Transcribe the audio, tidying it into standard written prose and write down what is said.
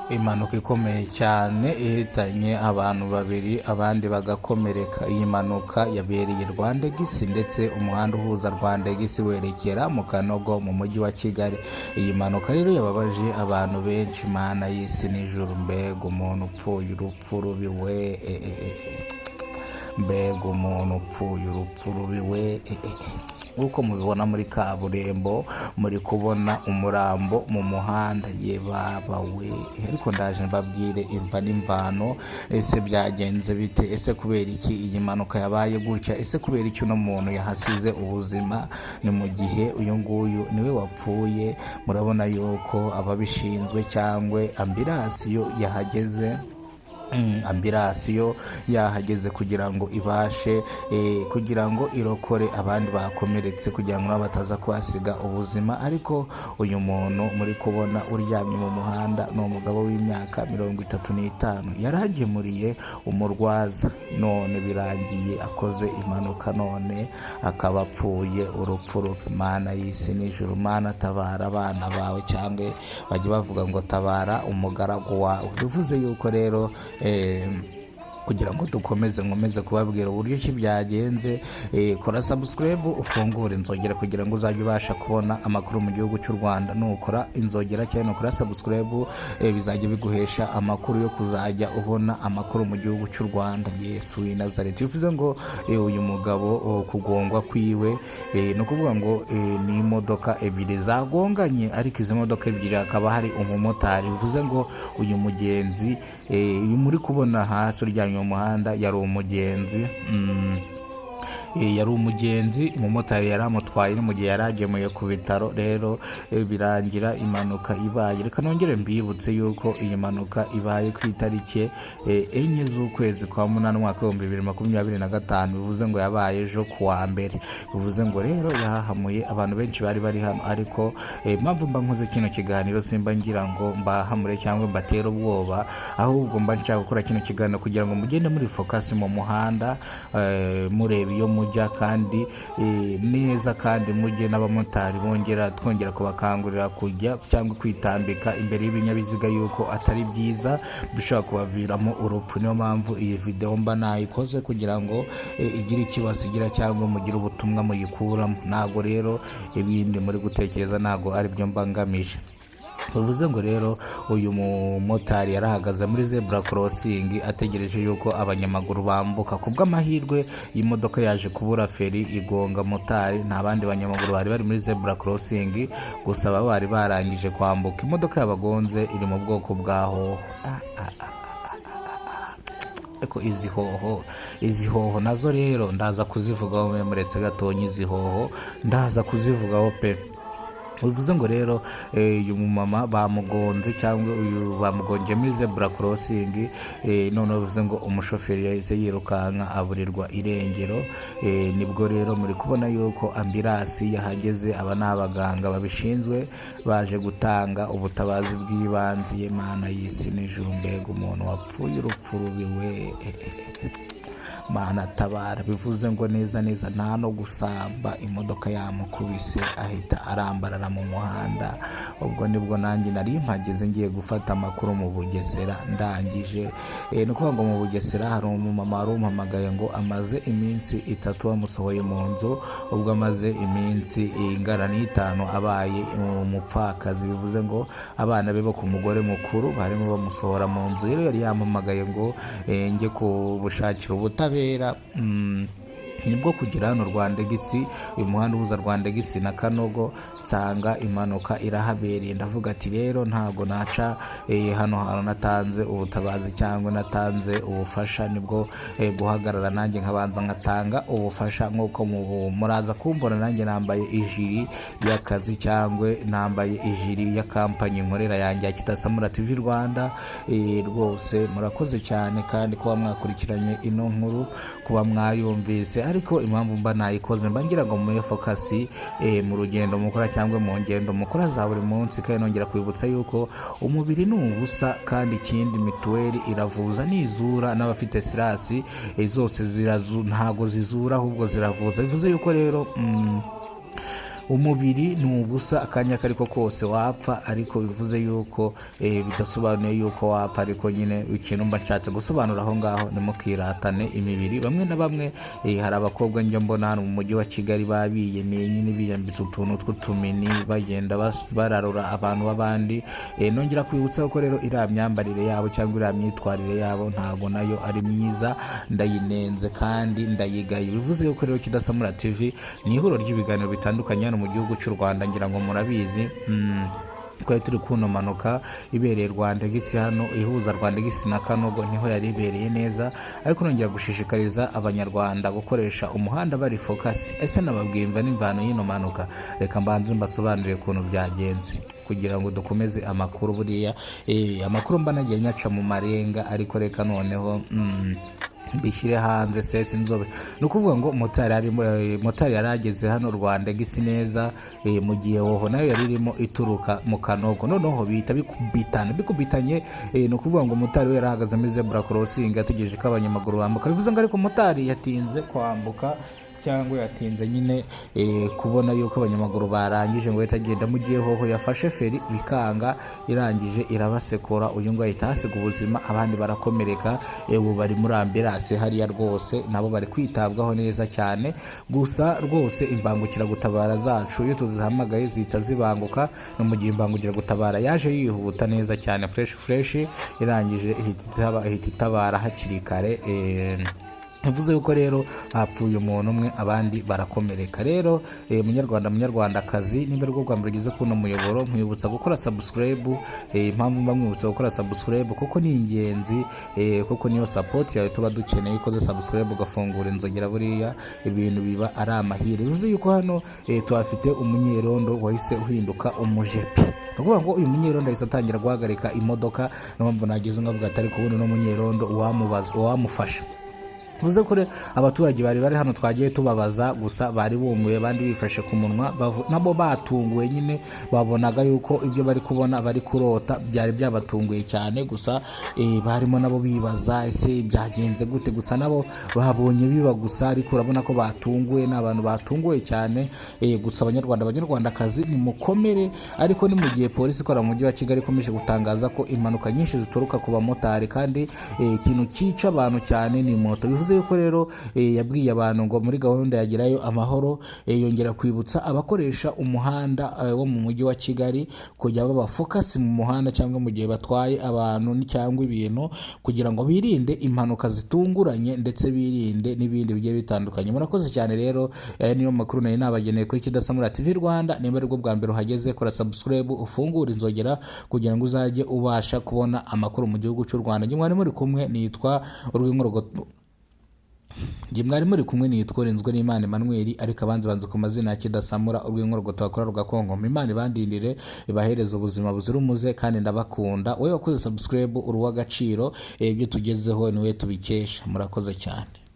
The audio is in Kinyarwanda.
Impanuka ikomeye cyane ihitanye abantu babiri, abandi bagakomereka. Iyi mpanuka yabereye Rwandex, ndetse umuhanda uhuza Rwandex werekera mu Kanogo mu mujyi wa Kigali. Iyi mpanuka rero yababaje abantu benshi. Mana y'isi n'ijuru, mbega umuntu upfuye urupfu rubi we! E, e, e. Mbega umuntu upfuye urupfu rubi we! E, e, e. Nk'uko mubibona muri kaburimbo, muri kubona umurambo mu muhanda. Ye baba we! Ariko ndaje mbabwire imva n'imvano. Ese byagenze bite? Ese kubera iki iyi mpanuka yabaye gutya? Ese kubera iki uno muntu yahasize ubuzima? Ni mu gihe uyu nguyu niwe wapfuye. Murabona yuko ababishinzwe cyangwa ambulance yo yahageze. Ambulance yo yahageze kugira ngo ibashe kugira ngo irokore abandi bakomeretse, kugira ngo nabo bataza kuhasiga ubuzima. Ariko uyu muntu muri kubona uryamye mu muhanda ni umugabo w'imyaka 35, yari agemuriye umurwaza, none birangiye akoze impanuka, none akaba apfuye urupfu rubi. Mana y'isi n'ijuru, Mana tabara abana bawe, cyangwa bajya bavuga ngo tabara umugaragu wawe. Bivuze yuko rero kugira ngo dukomeze, nkomeze kubabwira uburyo ki byagenze, kora subscribe, ufungure inzogera kugira ngo uzajye ubasha kubona amakuru mu gihugu cy'u Rwanda. Nukora inzogera cyangwa nukora subscribe, bizajya biguhesha amakuru yo kuzajya ubona amakuru mu gihugu cy'u Rwanda. Yesu w'i Nazareti! Bivuze ngo uyu mugabo, kugongwa kwiwe, ni ukuvuga ngo ni imodoka ebyiri zagonganye, ariko izi modoka ebyiri hakaba hari umumotari. Bivuze ngo uyu mugenzi, uyu muri kubona hasi uryamye mu muhanda, yari umugenzi. Yari umugenzi, umumotari yari amutwaye mu gihe yari agemuye ku bitaro. Rero birangira impanuka ibaye. Reka nongere mbibutse yuko iyi mpanuka ibaye ku itariki 4 z'ukwezi kwa munani, umwaka w'2025. Bivuze ngo yabaye ejo ku wa mbere. Bivuze ngo rero yahahamuye abantu benshi bari bari hano. Ariko impamvu mba nkoze kino kiganiro, simba ngira ngo mbahamure cyangwa mbatere ubwoba, ahubwo mba nshaka gukora kino kiganiro kugira ngo mugende muri focus mu muhanda, mureba iyo mujya kandi neza, kandi mujye n'abamotari bongera twongera kubakangurira kujya cyangwa kwitambika imbere y'ibinyabiziga, yuko atari byiza, bishobora kubaviramo urupfu. Niyo mpamvu iyi videwo mba nayikoze kugira ngo igire icyo ibasigira cyangwa mugire ubutumwa muyikuramo. Ntabwo rero ibindi muri gutekereza ntabwo ari byo mba ngamije. Bivuze ngo rero uyu mumotari yarahagaze muri zebra crossing ategereje yuko abanyamaguru bambuka. Ku bw'amahirwe, iyi modoka yaje kubura feri igonga motari. Nta bandi banyamaguru bari bari muri zebra crossing, gusa baba bari barangije kwambuka. Imodoka yabagonze iri mu bwoko bwa Howo. Ah, ah, ah, ariko izi Howo nazo rero ndaza kuzivugaho. Mwe muretse gatonya, izi Howo ndaza kuzivugaho pe. Bivuze ngo rero uyu mumama bamugonze, cyangwa uyu bamugonze muri zebra crossing. Noneho bivuze ngo umushoferi yahise yirukanka aburirwa irengero. Nibwo rero muri kubona yuko ambulance yahageze. Aba ni abaganga babishinzwe baje gutanga ubutabazi bw'ibanze. Y'Imana y'isi n'ijuru, mbega umuntu wapfuye urupfu rubi we! Mana tabara! Bivuze ngo neza neza nta no gusamba, imodoka yamukubise ahita arambarara mu muhanda. Ubwo nibwo nanjye nari mpageze ngiye gufata amakuru mu Bugesera. Ndangije, ni ukuvuga ngo mu Bugesera hari umumama wari umpamagaye ngo amaze iminsi 3 bamusohoye mu nzu, ubwo amaze iminsi ingana n'itanu abaye umupfakazi. Bivuze ngo abana be bo ku mugore mukuru barimo bamusohora mu nzu. Rero yari yampamagaye ngo njye kubushakira ubutabera. Nibwo kugera hano Rwandex, uyu muhanda uhuza Rwandex na Kanogo, nsanga impanuka irahabereye. Ndavuga ati rero ntago naca hano hantu natanze ubutabazi cyangwa natanze ubufasha. Nibwo guhagarara nanjye nkabanza nkatanga ubufasha. Nk'uko muraza kumbona, nanjye nambaye ijiri y'akazi cyangwa nambaye ijiri ya company nkorera yanjye ya Kitasamura TV Rwanda. Rwose murakoze cyane kandi kuba mwakurikiranye ino nkuru, kuba mwayumvise. Ariko impamvu mba nayikoze, mba ngira ngo mube focus mu rugendo mukora cyangwa mu ngendo mukora za buri munsi. Kandi nongera kwibutsa yuko umubiri ni ubusa, kandi ikindi mituweli iravuza nizura, n'abafite assurance zose ntago zizura ahubwo ziravuza. Bivuze yuko rero Umubiri ni ubusa, akanya ako ariko kose wapfa, ariko bivuze yuko bidasobanuye yuko wapfa. Ariko nyine ikintu mba nshatse gusobanura aho ngaho, ntimukiratane imibiri bamwe na bamwe. Hari abakobwa njya mbona hano mu mujyi wa Kigali babiyemeye nyine, biyambitse utuntu tw'utumini, bagenda bararura abantu b'abandi. Nongera kwibutsa ko rero iriya myambarire yabo cyangwa iriya myitwarire yabo ntabwo nayo ari myiza, ndayinenze kandi ndayigaye. Bivuze yuko rero Kidasamura TV ni ihuriro ry'ibiganiro bitandukanye hano mu gihugu cy'u Rwanda, ngira ngo murabizi. Twari turi kuno mpanuka ibereye Rwandegisi hano, ihuza Rwandegisi na Kanogo, niho yari ibereye neza. Ariko nongera gushishikariza Abanyarwanda gukoresha umuhanda bari focus. Ese nababwiye imva n'imvano y'ino mpanuka? Reka mbanze mbasobanurire ukuntu byagenze kugira ngo dukomeze amakuru. Buriya amakuru mba nagiye nyaca mu marenga, ariko reka noneho mbishyire hanze sesi inzobe. Ni ukuvuga ngo motari yari ageze hano Rwandegisi neza, mu gihe hoho nayo yari irimo ituruka mu Kanogo. Noneho bihita bikubitana, bikubitanye. Ni ukuvuga ngo motari we yari ahagaze muri zebra crossing, ategereje ko abanyamaguru bambuka. Bivuze ngo ariko motari yatinze kwambuka cyangwa yatinze nyine kubona yuko abanyamaguru barangije ngo ahite agenda, mu gihe hoho yafashe feri bikanga, irangije irabasekura. Uyu nguyu ahita ahasiga ubuzima, abandi barakomereka. Ubu bari muri ambulance hariya rwose, nabo bari kwitabwaho neza cyane. Gusa rwose imbangukiragutabara zacu iyo tuzihamagaye zihita zibanguka. No mu gihe imbangukiragutabara yaje yihuta neza cyane, fresh fresh, irangije ihita itabara hakiri kare. Bivuze yuko rero hapfuye umuntu umwe, abandi barakomereka. Rero munyarwanda, munyarwandakazi, niba ari bwo bwa mbere ugeze kuno muyoboro, nkwibutsa gukora subscribe. Impamvu mba nkwibutsa gukora subscribe, kuko ni ingenzi, kuko niyo support yawe tuba dukeneye. Ukoze subscribe, ugafungura inzogera, buriya ibintu biba ari amahire. Bivuze yuko hano tuhafite umunyerondo wahise uhinduka umujepe. Ni ukuvuga ngo uyu munyerondo ahise atangira guhagarika imodoka. Niyo mpamvu nageze nkavuga ati: "Ariko ubundi uno munyerondo uwamubaza, uwamufasha." Bivuze ko rero abaturage bari bari hano twagiye tubabaza, gusa bari bumiwe, abandi bifashe ku munwa, nabo batunguwe nyine, babonaga yuko ibyo bari kubona bari kurota, byari byabatunguye cyane. Gusa barimo nabo bibaza: ese byagenze gute? Gusa nabo babonye biba gusa, ariko urabona ko batunguwe, ni abantu batunguwe cyane. Gusa Abanyarwanda, Abanyarwandakazi, nimukomere. Ariko ni mu gihe polisi ikora mu mujyi wa Kigali ikomeje gutangaza ko impanuka nyinshi zituruka ku bamotari, kandi ikintu cyica abantu cyane ni moto. Bivuze yuko rero yabwiye abantu ngo muri gahunda yagerayo amahoro, yongera kwibutsa abakoresha umuhanda wo mu mujyi wa Kigali kujya baba focus mu muhanda cyangwa mu gihe batwaye abantu cyangwa ibintu, kugira ngo birinde impanuka zitunguranye ndetse birinde n'ibindi bigiye bitandukanye. Murakoze cyane rero, aya niyo makuru nari nabageneye kuri Kidasamura TV Rwanda. Niba aribwo bwa mbere uhageze, kora subscribe, ufungure inzogera kugira ngo uzajye ubasha kubona amakuru mu gihugu cy'u Rwanda. Njye mwari muri kumwe nitwa Urw'inkorogo, njye mwari muri kumwe nitwa Rinzwe n'Imana Emmanuel, ariko abanzi banze ku mazina ya Kidasamura Urw'inkorogoto bakora rugakonkoma. Imana ibandindire, ibahereze ubuzima buzira umuze, kandi ndabakunda. Wowe wakoze subscribe, uri uw'agaciro. Ibyo tugezeho niwe tubikesha. Murakoze cyane.